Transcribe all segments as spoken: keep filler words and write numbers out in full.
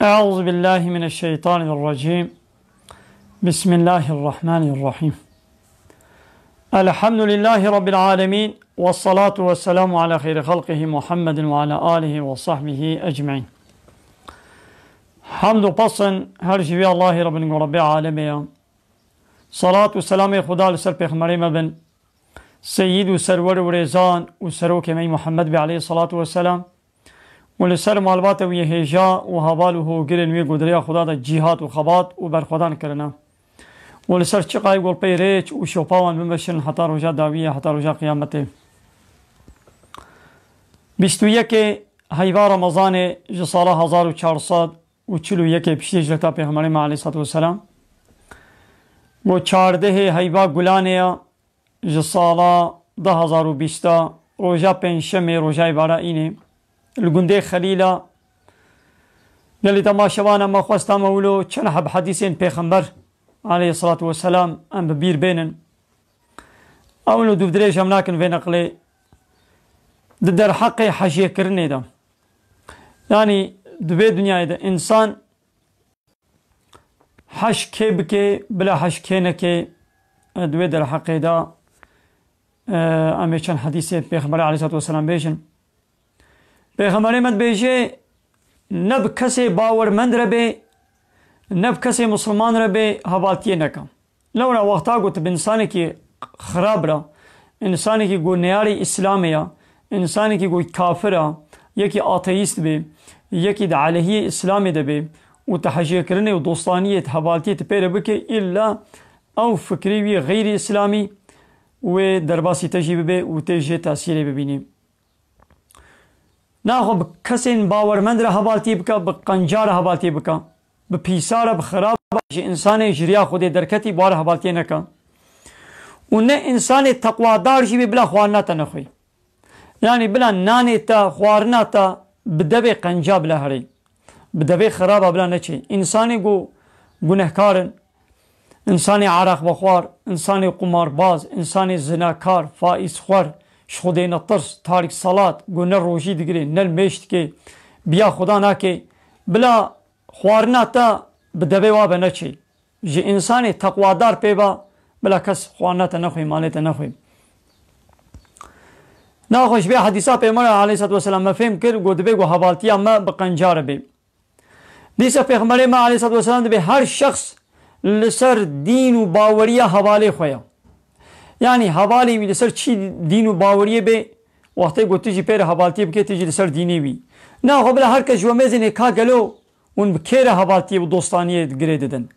أعوذ بالله من الشيطان الرجيم. بسم الله الرحمن الرحيم. الحمد لله رب العالمين، والصلاة والسلام على خير خلقه محمد وعلى آله وصحبه أجمعين. Hamd û pesn her ji vê Allahê Rabbin ku Rabbê alemê ya. Salat û selamê Xuda li ser Pêxemberê me bin, Seyyid û Serwer û Rêzan û Serokê me Muhammed be aleyhissalatu vesselam. û li ser malbata wî hêja û heval û hogirên wî ku di rêya Xuda de cîhat û xebat û berxwedan kirine û li ser çiqayê ku li pey rêç û şopa wan bimeşin heta roja dawiyê, heta roja qiyametê. Bîst û yekê heyva Remezanê ji sala hezar û çar sed û çil û yekê piştî hicreta Pêxemberê me aleyhissalatu vesselam, ku çardehê heyva Gulanê ya, ji sala du hezar û bîst a, roja pêncşemê, roja îbara înê, li gundê Xelîla, gelî temaşevana me xwesta me wilo çend heb hedîsên Pêxember aleyhissalatu vesselam em bi bîr bênin. Ew wilo dûvdirêj em nakin vê neqlê. Di derheqê hejêkirinê de, yanî di vê dinyayê de însan hej kê bike, bila hej kê neke, e, di wê derheqê de, e, em ê çend hedîsê Pêxemberê aleyhissalatu vesselam bêjin. Pêxemberê me dibêje, ne bi kesê bawermend re bê, ne bi kesê misilman re bê, hevaltiyê neke. Lewra wexta ku tu bi însanekî xirab re, însanekî ku neyarê Îslamê ya, însanekî ku kafir a, yekî ateîst bê, yekî di aleyhiyê Îslamê de bê û tu hejêkirinê û dostaniyê, tu hevaltiyê tu pê re bike, îlla ew fikrê wî xeyrî Îslamî wê derbasî te jî bibe û tê jê tesîrê bibînî. Naxwe bi kesên bawermend re hevaltiyê bike, bi qenca re hevaltiyê bike, bi pîsa re, bi xirab re, ji însanê ji riya Xwedê derketî, bi wa re hevaltiyê neke. Û ne însanê teqwadar jî bê bila xwarina te nexwê. Yanî bila nanê te, xwarina te bi devê qenca bila herê. Bi devê xiraba bila neçê. Însanê ku gunehkar in, însanê ereqvexwar, însanê qumarbaz, însanê zinakar, faîzxwer, ji Xwedê netirs, tarik selat, ku ne rojî digirê, ne nimêj dike, biya Xuda nake, bila xwarina te bi devê wa ve neçê. Ji însanê teqwadar pê ve, bila kes xwarina te nexwê, malê te nexwê. Naxwe ji vê hedîsa Pêxemberê aleyhissalatu vesselam me fêm kir, ku dibê ku hevaltiya me bi qenca re bê. Dîsa Pêxemberê me aleyhissalatu vesselam dibê her şexs li ser dîn û baweriya hevalê xwe ya. Yanî hevalê wî li ser çi dîn û baweriyê bê, wextê ku tu jî pê re hevaltiyê bikê, tu jî li ser dînê wî. Naxwe bila her kes ji we mêzênê ka gelo hûn bi kê re hevaltiyê û dostaniyê girê didin.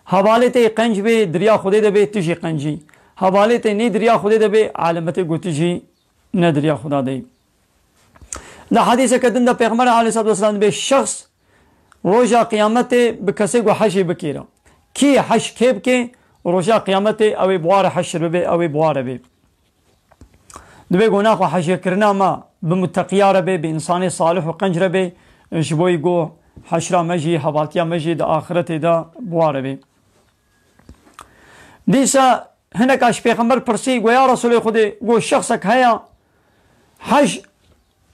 Hevalê te yê qenc bê, di riya Xwedê de bê, tu jî qencî. Hevalê te nê di riya Xwedê de bê, alametê ku tu jî ne di riya Xuda de yî. Di hedîseke din de Pêxember aleyhissalatu vesselam dibê şexs roja qiyametê bi kesê ku hejê bikêre. Kî hej kê bike, roja qiyametê ew ê bi wa re heşr bibe, ew ê bi wa re bê. Dibê ku naxwe hejêkirina me bi muteqiya re bê, bi însanê salih û qenc re bê, ji bo yî ku heşra me jî, hevaltiya me jî di axiretê de bi wa re bê. Dîsa hineka ji Pêxember pirsî, got, ya Resûlê Xwedê, got, şexsek heye, hej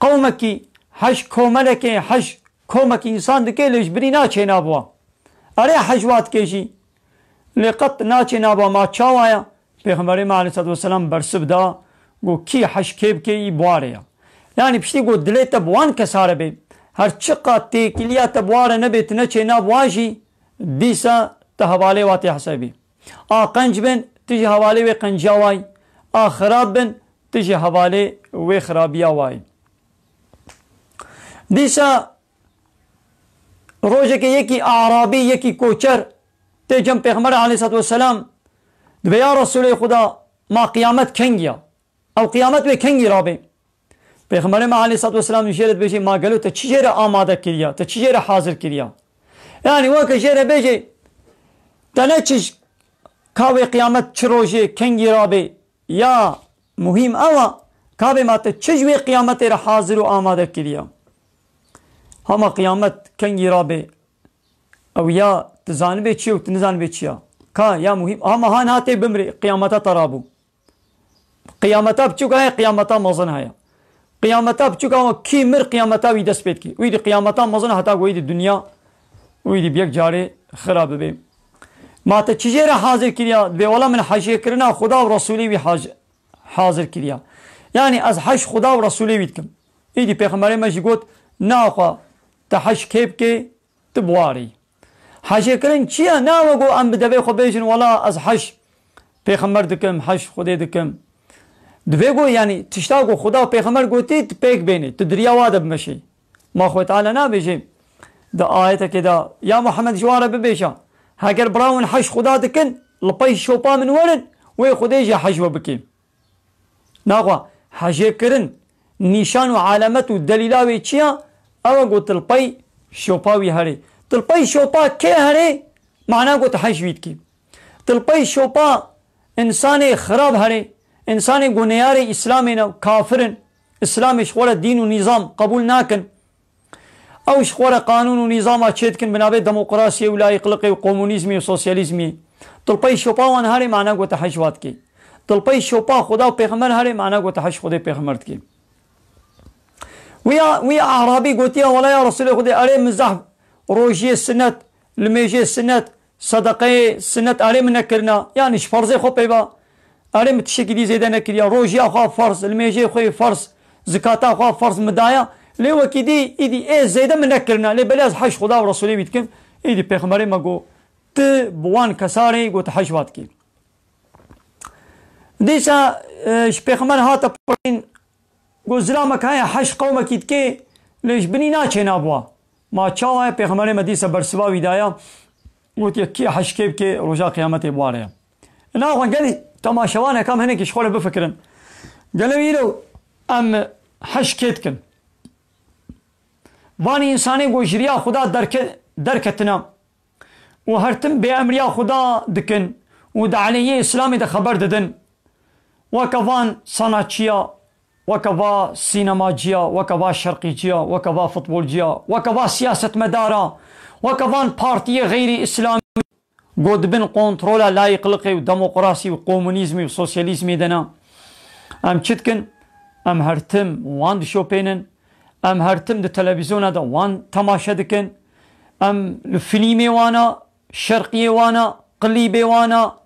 qewmekî, hej komelekê, hej komekî însan dike, lê ji birî naçê nav wa. Erê hej wa dike jî, lê qet naçê nav wa, ma çawa ye? Pêxemberê me aleyhissalatu vesselam bersiv da, got, kî hej kê bike, yî bi wa re ye. Yanî piştî got, dilê te bi wan kesa re bê, her çiqas têkiliya te bi wa re nebê, tu neçê nav wa jî, dîsa tu hevalê wa tê hesabê. A qenc bin, tu jî hevalê wê qenciya wa yî. A xirab bin, tu jî hevalê wê xirabiya wa yî. Dîsa rojekê yekî arabî, yekî koçer tê cem Pêxember aleyhissalatu vesselam, dibê, ya Resûlê Xuda, ma qiyamet kengî ya? Ew qiyamet wê kengî rabê? Pêxemberê me aleyhissalatu vesselam jê re dibêje, ma gelo te çi jê re amade kiriya, te çi jê re hazir kiriya? Yanî weke jê re bêje, te ne çi, ka wê qiyamet çi rojê kengî rabê, ya muhîm ew a, ka bê ma te çi ji wê qiyametê re hazir û amade kiriya? Hema qiyamet kengî rabê, ew ya tu zanibê çi ye û tu nizanibê çi ya. Ka ya muhîm, hema ha niha tê bimrî, qiyameta te rabû. Qiyameta biçûk heye, qiyameta mezin heye. Qiyameta biçûk ama kî mir qiyameta wî dest pê dikê. Wî di qiyameta mezin heta ku wî di dinya Wî dî bi yek carê xira bibe. Ma te çi jê re hazir kiriya? Dibê wela min hecê kirina Xuda û Resûlê wî hac-, hazir kiriya. Yanî ez hec Xuda û Resûlê wî dikim. Îdî Pêxemberê me jî got, na xwe te hec kê bikê, tu bi warî. Hecê kirin çi ye? Nawe ku em bi devê xwe bêjin, wela ez hec Pêxember dikim, hec Xwedê dikim. Divê ku, yanî, tişta ku Xuda û Pêxember gotî, tu pêk bênî, tu diriya wa de bimeşî. Ma Xwedê Teala nabêje di ayetekê de, ya Muhammed ji wan re bibêje, heger bira win hec Xuda dikin, li pey şopa min werin, wê Xwedê jî hec we bikê. Naxwe, hecê kirin, nîşan û alamet û delîla wê çi ya? Ew e ku tu li pey şopa wî herê. Tu li pey şopa kê herê? Mana ku tu hec wî dikî. Tu li pey şopa însanê xirab herê, însanê ku neyarê Îslamê ne, kafir in, Îslamê ji xwe re dîn û nîzam qebûl nakin. Ew ji xwe re qanûn û nîzama çêdikin bi navê demokrasiyê û layîqliqê û komunîzmê û sosyalîzmê. Tu li pey şopa wan herê, mana ku te hec wa dikê. Tu li pey şopa Xuda û Pêxember herê, mana ku te hec Xwedê Pêxember dikê. Wî ya, wî E'rabî gotiye, wela ya Resûlê Xwedê, erê min zehf rojiyê sinet, limêjê sinet, sedeqeyê sinet erê min nekirina, yanî ji ferzê xwe pê ve, erê min tiştekî dî zêde nekiriya, rojiya xwe ferz, limêjê xwe ferz, zikata xwe ferz min daya, lê wekî dî, îdî ê zêde min nekirina, lê belê ez hej Xuda û Resûlê wî dikim, îdî Pêxemberê me got, tu bi wan kesarê got hej wa dikî. Dîsa, e, ji Pêxember hate pirsîn, got, zilamek heye hej qewmekî dikê, lê ji binî naçê nabwa. Ma çawa ye? Pêxemberê me dîsa bersiva wî daya, gotiye, kî hej kê bike, roja qiyametê bi ware ye. Ina xwe gelî temaşevaneka em hinekî ji xwe re bifikirin. Gelo îro em hej kê dikin? Vanî însanê ku ji riya Xuda derke-, derketine û her tim bêemriya Xuda dikin û di aleyhê Îslamê de xeber didin, weke van sanatçiya, weke va sînemacî ya, weke va şerqîcî ya, weke va futbolcî ya, weke va siyasetmedar a, weke van partiyê xeyrî îslamî ku di bin kontrola layîqliqê û demokrasî û komunîzmî û sosyalîzmê de ne. Em çi dikin? Em her tim wan dişopênin, em her tim di televîzyona de wan temaşe dikin, em li filîmê wan a, şerqiyê wan a, qilîbê wan a,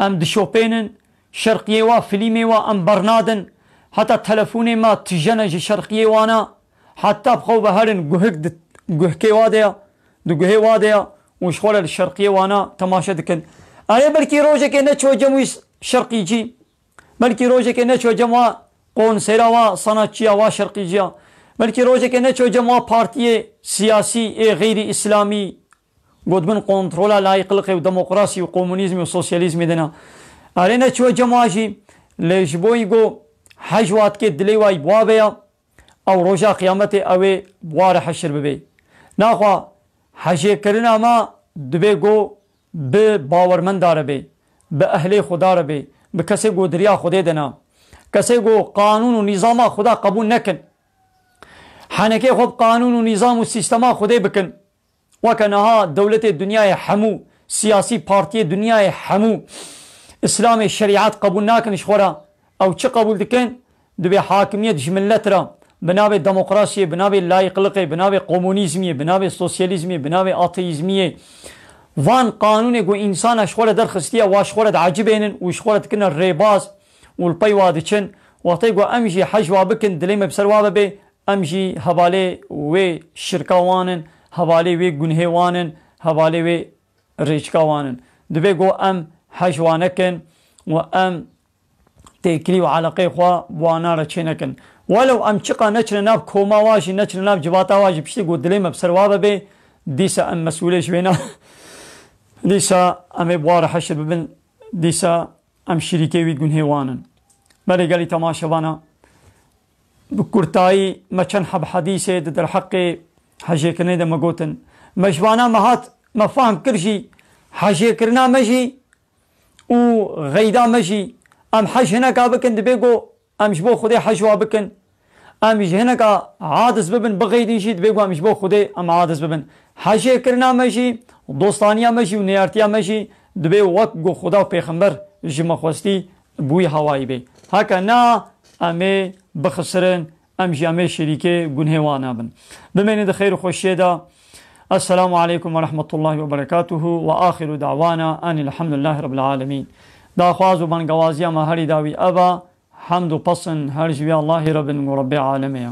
em dişopênin, şerqiyê wa, filîmê wa em bernadin, heta telefonê me tije ne ji şerqiyê wan a, heta bi xwe ve herin guhik di guhkê wa de ya, di guhê wa de ya û ji xwe re li şerqiyê wan a temaşe dikin. Erê belkî rojekê neçiwe cem wî şerqîcî, belkî rojekê neçiwe cem wa konsera wa sanatçiya wa şerqîciya, belkî rojekê neçiwe cem wa partiyê siyasî ê xeyrî îslamî, ku di bin kontrola layîqliqê û demokrasî û komunîzmê û sosyalîzmê de ne. Erê neçiwe cem wa jî, lê ji bo yî ku hej wa dikê dilê wa yî bi wa ve ya, ew roja qiyametê ew ê bi wa re heşir bibe. Naxwe hejêkirina me dibe ku bi bawermenda re be, bi ehlê Xuda re be, bi kesê ku di riya Xwedê de ne. Kesê ku qanûn û nîzama Xuda qebûl nekin. Henekê xwe bi qanûn û nîzam û sîstema Xwedê bikin. Weke niha dewletê dinyayê hemû, siyasî partiyê dinyayê hemû Îslamê şerîet qebûl nakin ji xwe re. Ew çi qebûl dikin? Divê hakimiyet ji milet re, bi navê demokrasiyê, bi navê layîqliqê, bi navê komunîzmiyê, bi navê sosyalîzmiyê, bi navê ateîzmiyê, van qanûnê ku însana ji xwe re derxistiye, wa ji xwe re diecibênin û ji xwe re dikine rêbaz û li pey wa diçin. Wextê ku em jî hej wa bikin, dilê me bi ser wa ve bê, em jî hevalê wê şirka wan in, hevalê wê gunhê wan in, hevalê wê rêçika wan in. Divê ku em hej wa nekin û em têkilî û eleqeyê xwe bi wana re çê nekin. Welew em çiqa neçine nav koma wa jî, neçine nav civata wa jî, piştî ku dilê me bi ser wa ve bê, dîsa em mesûlê ji wê ne. Dîsa em ê bi wa re heşir bibin, dîsa em şirîkê wî gunhê wan in. Belê gelî temaşevana, bi kurtayî me çend heb hedîsê di derheqê hejêkirinê de me gotin. Me ji vana me hat, me fehm kir jî, hejêkirina me jî û xeyda me jî, em hej hineka bikin, dibê ku em ji bo Xwedê hej wa bikin. Em ji hineka aciz bibin, bixeydin jî, dibê ku em ji bo Xwedê em aciz bibin. Hejêkirina me jî, dostaniya me jî û neyartiya me jî dibê wek ku Xweda û Pêxember ji me xwestî bi wî hawayî bê. Heke na, em ê bixisirin, em jî em ê şirîkê gunhê wan nabin. Bimênin di xeyr û xweşiyê de. Esselamu aleykum ve rahmetullahi ve berekatuhu ve ahiru da'wana enilhamdülillahi rabbil alemin. Daxwaz û bangewaziya me herî dawî ev e, hemd û pesn her ji wî Allahî re bin ku Rebbê alemê ye.